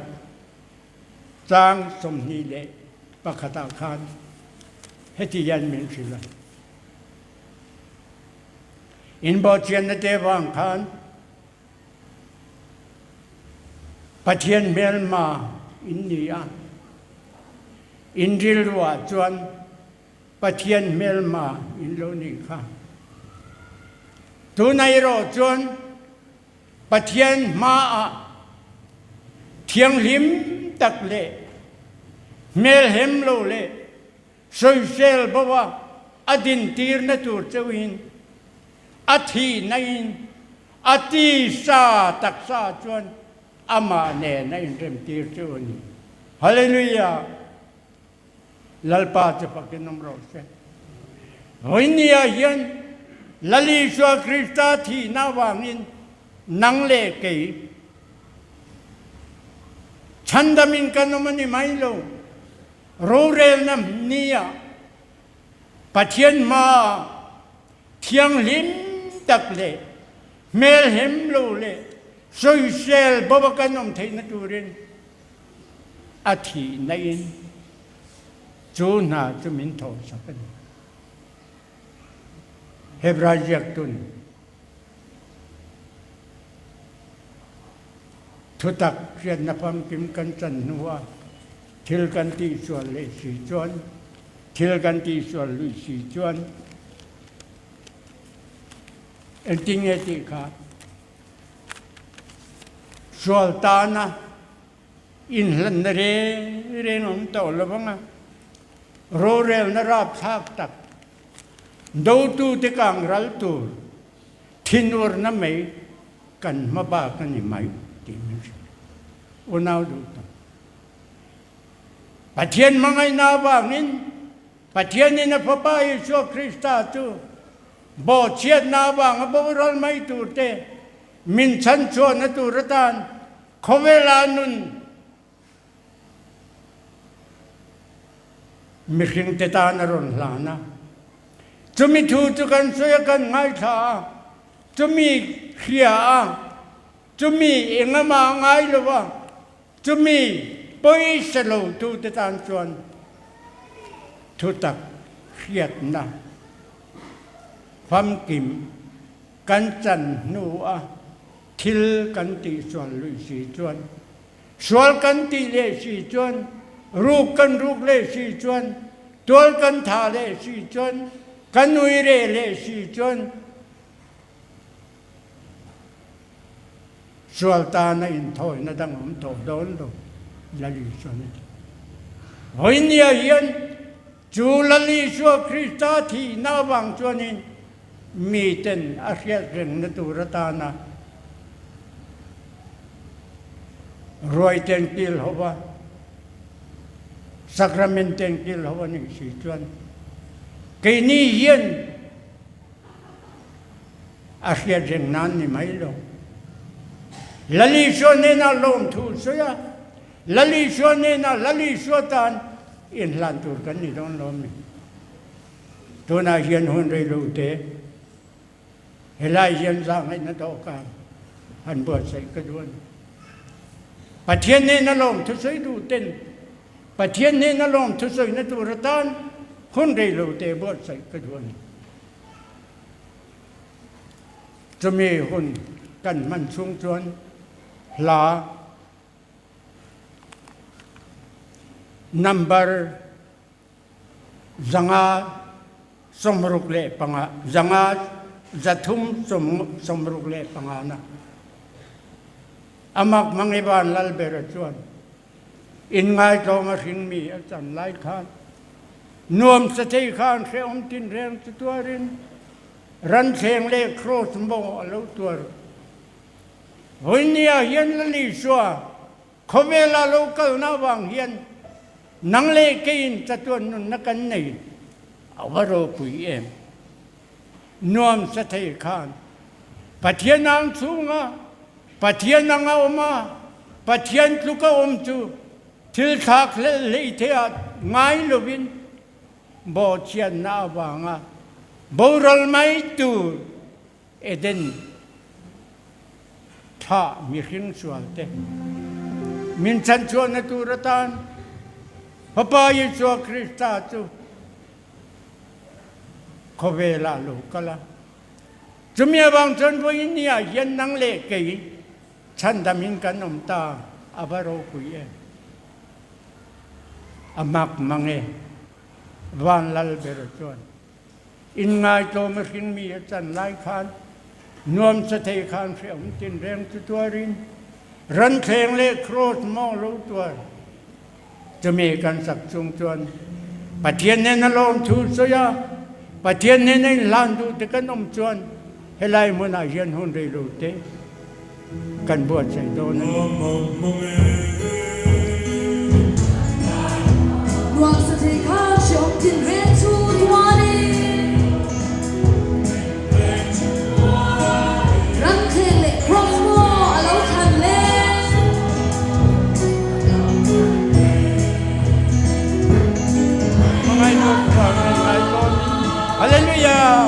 chang 21 ah khan heti hian min hrilh a, In bawhchianna te vang khan Pathian hmelma in ni a, in rilruah chuan Pathian hmelma in lo nih kha. Tunah erawh chuan Pathian hmaah thianghlim tak leh hmelhem lo leh sawisel bo a a dintirna tur chauhin a thihna in a tisa taksa chuan amah nen a inremtir chu a ni. Hallelujah! Lalpa chu fakin awm rawh se. Vawinia hian Lal Isua Krista thihna avangin nang leh kei chhandamin kan awm a ni mai lo. Rorelna nia Pathian hmaah thianghlim tak leh hmelhem lo leh sawisel bo a kan awm theihna turin A thihna in chu hna chu min thawhsak a ni. Hebrai ziaktun thutak hriatna famkim kan chan hnuah thil kan tihsual leh si chuan, thil kan tihsual luih si chuan engtin nge tih kha Sual tana inhlanna reng reng a awm tawh lo vang a, rorelna rapthlak tak, dotute kang ral tur thinurna mai kan hma bak a ni mai tih min hrilh. Unau duh tak, Pathian hmangaihna avangin Pathianin a Fapa Isua Krista chu bawhchhiatna avanga boral mai turte min chhanchhuahna tur atan khawvela nun mihringte tan a rawn hlan a. Chumi thu chu kan sawi a, kan ngaithla a, chumi hria a, chumi engama ngai lo a, Chumi pawisa lotute tan chuan thutak hriatna famkim kan chan hnua thil kan tihsual luih si chuan, sual kan tih leh si chuan, ruk kan ruk leh si chuan, tual kan thah leh si chuan, kan uire leh si chuan, Sual tana inthawina dang awm tawh dawn lo, Lal Isua a ti. Vawinia hian chu Lal Isua Krista thihna avang chuanin miten a hriat rengna tur atana ruai ten kil ho va, sacrament ten kil ho a nih si chuan keini hian A hriat reng nan ni mai lo. Lal Isua hnenah lawmthu sawi a, Lal Isua hnenah Lal Isua tan inhlan tur kan ni dawn lo mi. Tunah hian hun rei lo te helai hian zahngaihna dawhkan han buatsaih ka duh a ni. Pathian hnena lawm thusawi duh ten Pathian hnena lawm thusawina tur atan hun rei lo te buatsaih ka duh a ni. Chumi hun kan hman chhung chuan hla number 565, 500 65 na amak mang Ivan Lalbera chuan inngaitlawm a hringmi a chan lai khan nuam sa thei khan hrehawm tinreng chu tuarin ranthleng leh kraws maw a lo tuar. Vawinia hian Lal Isua Khawvela lo kalna avang hian nang leh keiin chatuan nunna kan nei a va ropui em? Nuam sa thei khan Pathian ang chhunga Pathian anga awm a, Pathian tluka awm chu thil thlak hlelh hlei theiah ngai lovin bawhchhiatna avanga boral mai tur Eden thlah mihring sualte min chhanchhuahna tur atan Fapa Isua Krista chu khawvelah a lo kal a. Chumi avang chuan vawiin niah hian nang leh kei chhandamin kan awm ta a va ropui em? A mak mang e, Van Lal ber chuan. Inngaihtlawm a hringmi a chan lai khan nuamsa thei khan hrehawm tinreng chu tuarin ranthleng leh kraws maw lo tuar. Chumi kan sak chung chuan Pathian nen a lawmthu sawi a, Pathian nen a inhlan duh te kan awm chuan helai hmunah hian hun rei lo te kan buatsaih dawn a ni. Nuamsa thei khan hrehawm tinreng chu tuarin Ranthleng leh Cross maw a lo thlan le. Hmangaih dawt vang a ngai dawn. Hallelujah!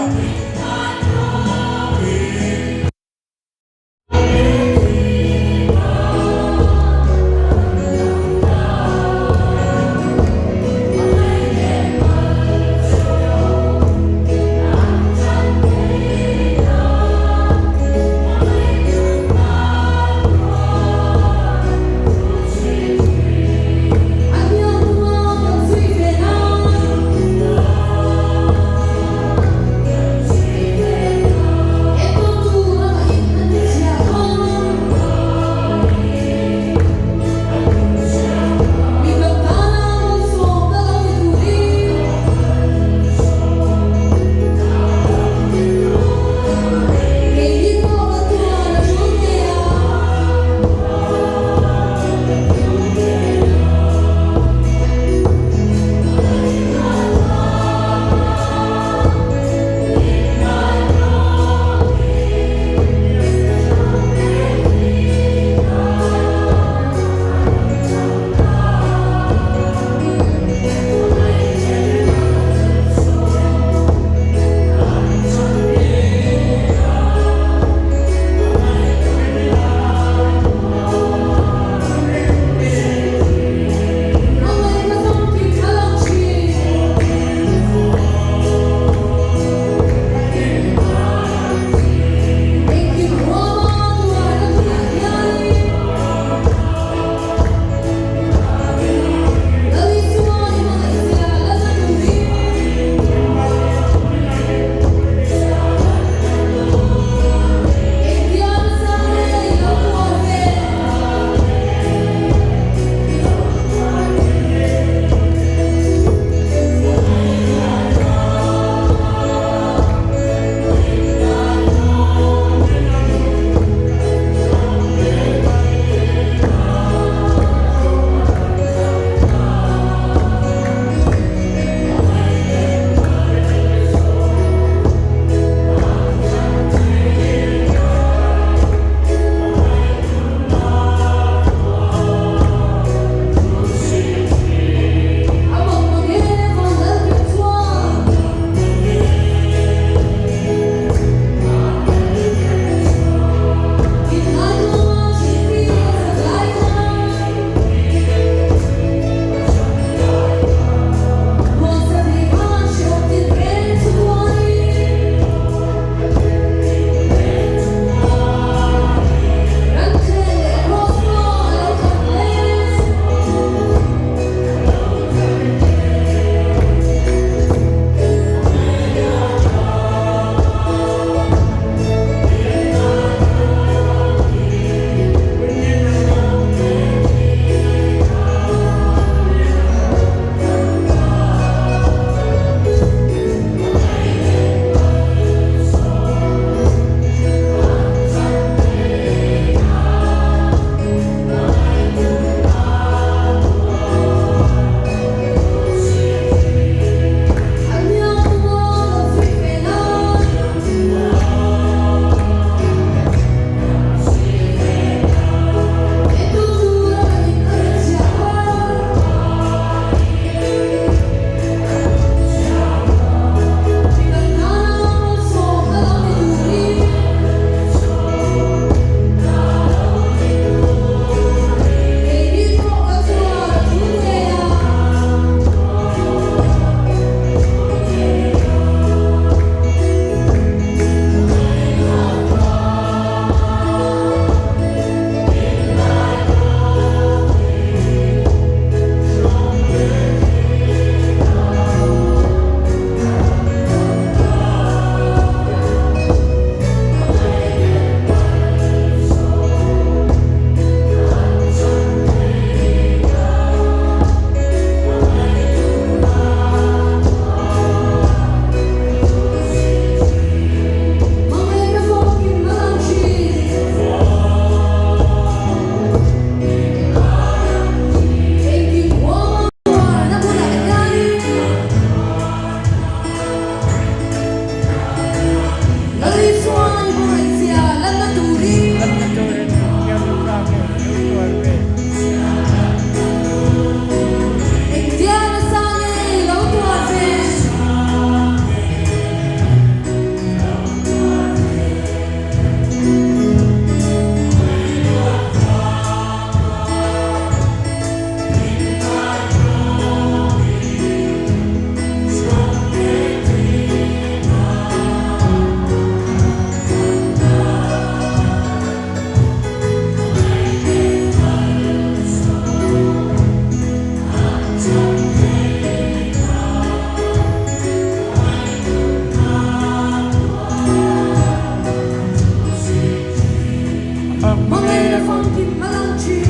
Hmangaihna famkim a lang thin.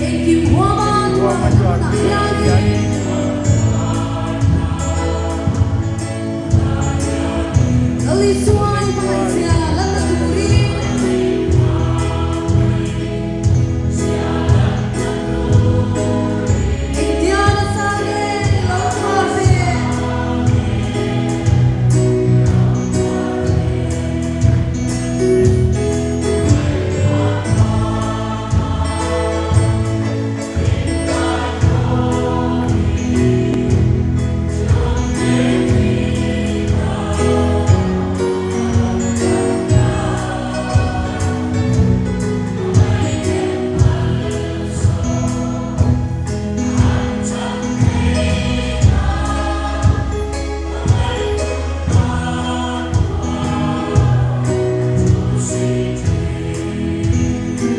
Engkim huama tuar hunah hianin. Lal Isua i hmangaihzia lanna turin. Engtia nasa nge lo tuar ve?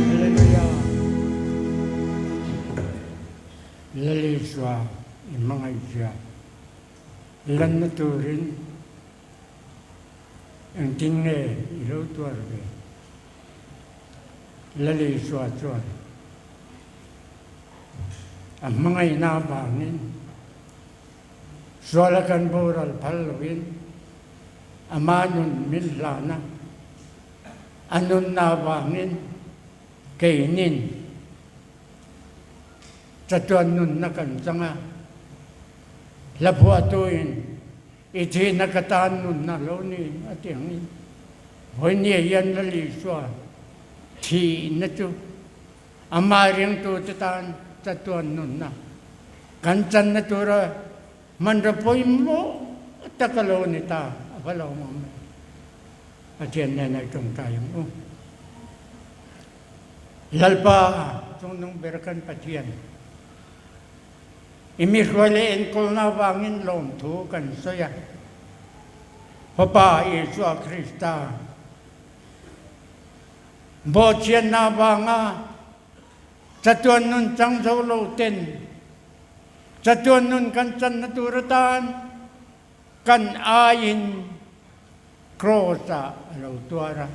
Hallelujah. Lal Isua i hmangaihzia lanna turin engtin nge i lo tuar ve? Lal Isua chuan a hmangaihna avangin suala kan boral phal loin ama nun min hlan a, a nunna avangin keinin chatuan nunna kan chang a, hla phuahtuin I thihna ka tan nunna lo ni a ti angin vawinia hian Lal Isua thihna chu amah ringtute tan chatuan nunna kan channa tura hmanraw pawimawh tak a lo ni ta a va lo awm e. Pathian nen a i tawngtai ang u. Lalpa chungnung ber kan Pathian. I mi hruai leh enkawlna avangin lawmthu kan sawi a. Fapa Isua Krista bawhchhiatna avanga chatuan nun chang zo lo ten chatuan nun kan channa tur atan kan aiin Kraws-ah a lo tuar a.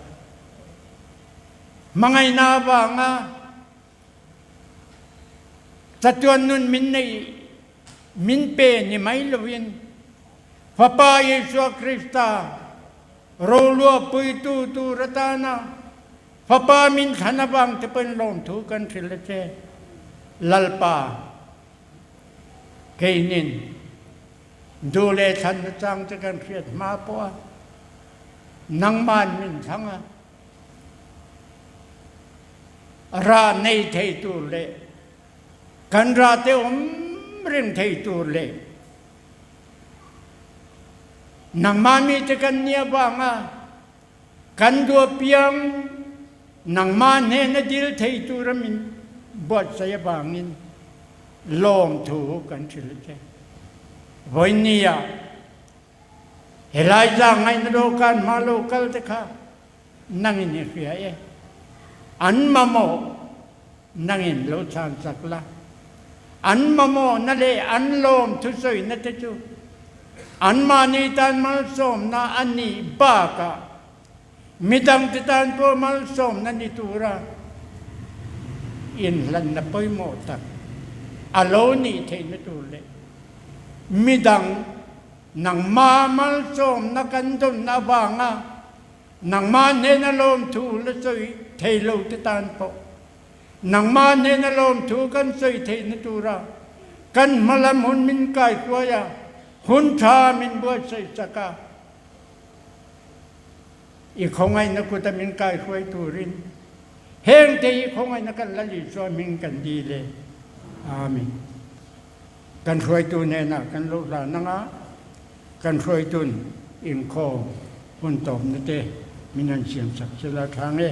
Hmangaihna avanga Chatuan nun min neih min pe ni mai loin Fapa Isua Krista rolua puitu tur atana Fapa min thlan avang te pawhin lawmthu kan hrilh a che. Lalpa keinin duh leh thlan nachang che kan hriat hma pawh a nangman min thlang a. Rah nei thei tur leh kan rah te awm reng thei tur leh nangmah mite kan nia vanga kan duh apiang nangmah hnena dil thei tura min buatsaih avangin lawmthu kan hrilh a che. Vawinia helai zahngaihna dawhkan hma lo kal te kha Nangin i hria e. An mamawh nangin lo chhan chak la. An mamawhna leh an lawm thusawina te chu anmahni tan malsawmna a nih bakah midangte tan pawh malsawmna ni tura inhlanna pawimawh tak a lo nih theihna tur leh midang nangmah malsawmna kan dawn avanga Nangmah hnena lawmthu la sawi thei lo te tan pawh nangmah hnena lawmthu kan sawi theihna tura kan hmalam hun min kaihruai a, hun tha min buatsaih chak a, i khawngaihna kuta min kaihruai turin hengte hi khawngaihna kan la Isua hming kan dil e. Amen. Kan hruaitu hnenah kan lo hlan ang a, kan hruaitun inkhawm hun tawpna te min han siamsak sela thlang e.